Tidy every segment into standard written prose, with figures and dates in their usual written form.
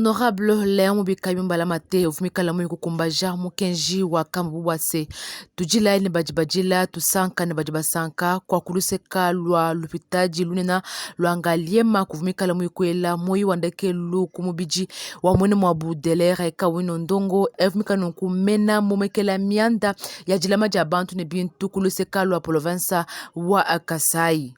Honorable Leon Mubikayi Mbalamate uvua muikale muye kukumbaja mukenji wa kambu bua se, tudilayi ne badi badila, tusanka ne badi basanka kua ku luseka lua lupitadi lunene lua Ngaliema kuvua muikale muye kuela muoyo wa ndekelu ku mubidi wa muena muabu Delere Kawino Ndongo evua muikale nunku mena momekela mianda ya dilama dia bantu ne bintu ku luseka lua polovensa wa Kasai.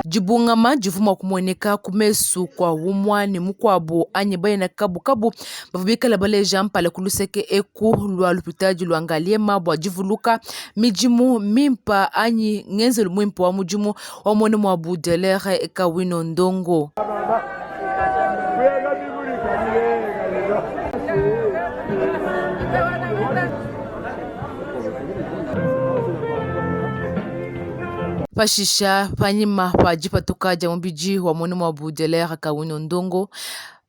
Dibungama divua mua kumueneka ku mesu kua umua ne mukuabu anyi bena kabukabu bavua bikale baleja mpala ku luseke eku lua lupitadi lua Ngaliema bua divuluka midimu mimpe anyi ngenzelu muimpe wa mudimu wa muena muabu Delere Kawino Ndongo. Pashisha, panyima pa dipatuka dia mubidi wa muena muabu Delere Kawino Ndongo,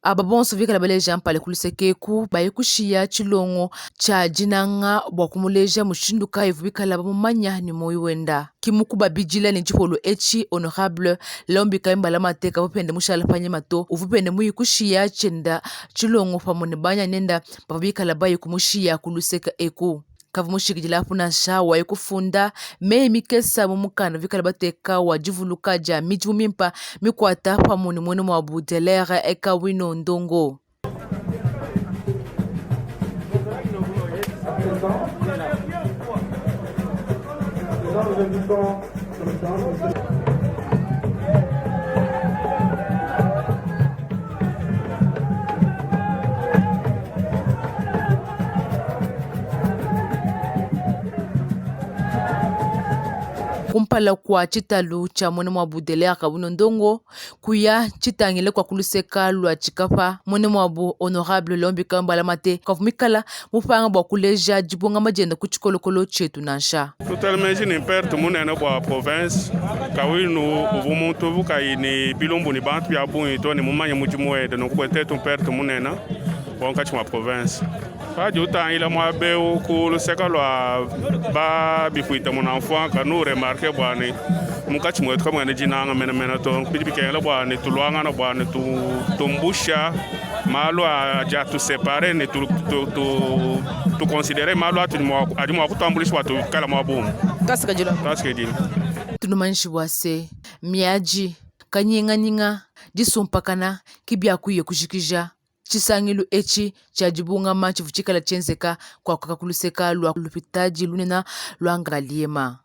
aba bonso bikale baleja mpala ku luseke eku baye kushiya tshilongo tshia dinanga bua kumuleja mushindu kayi uvua bikala bamumanya ne muoyo wenda. Ki mukubabidila ne tshipolu etshi, Honorable Leon Bikayi Mbalamate kavua pende mushala panyima to, uvua pende muye kushiya tshienda tshilongo pamue ne banyanenda bavua bikala baye kumushiya ku luseke eku. Kavua mushikidile apu nansha, waye kufunda meyi mikesa mu mukanda bikale bateka wa divuluka dia midimu mimpa mikuata pamue ne muena muabu Delere Ekawino Ndongo. Kumpala kua tshitalu tshia muena muabu Delaire Kabuno Ndongo kuya tshitangile kua ku luseka lua tshikapa, muena muabu Honorable Leon Bikamba Balamate kavua muikala mupanga bua kuleja dibungama dienda ku tshikolokolo tshietu nansha. Tutele meji ne mperte munene bua province Kawinu uvua muntu uvua kayi ne bilumbu ne bantu bia bungi to ne mumanye mudimu wende, nunku buetu mperte munene bua munkatshi mua province. Padi utangila muaba eu ku luseke lua ba bifuita munamfuanka, nu remarke bua ne munkatshi muetu kamuena dinanga menemene to. Bidi bikengela bua ne tuluangana bua ne tumbusha malu adi atusepare ne tukonsidere malu adi mua kutuambuluisha bua tuikale muaba umue. Tuasakidila. Tunumanyishe bua se, miadi, kanyinganyinga, disumpakana ke biakuiye kujikija Tshisangilu etshi tshia dibungama tshivua tshikale tshienzeka kuaka ku luseka lua lupitadi lunene lua Ngaliema.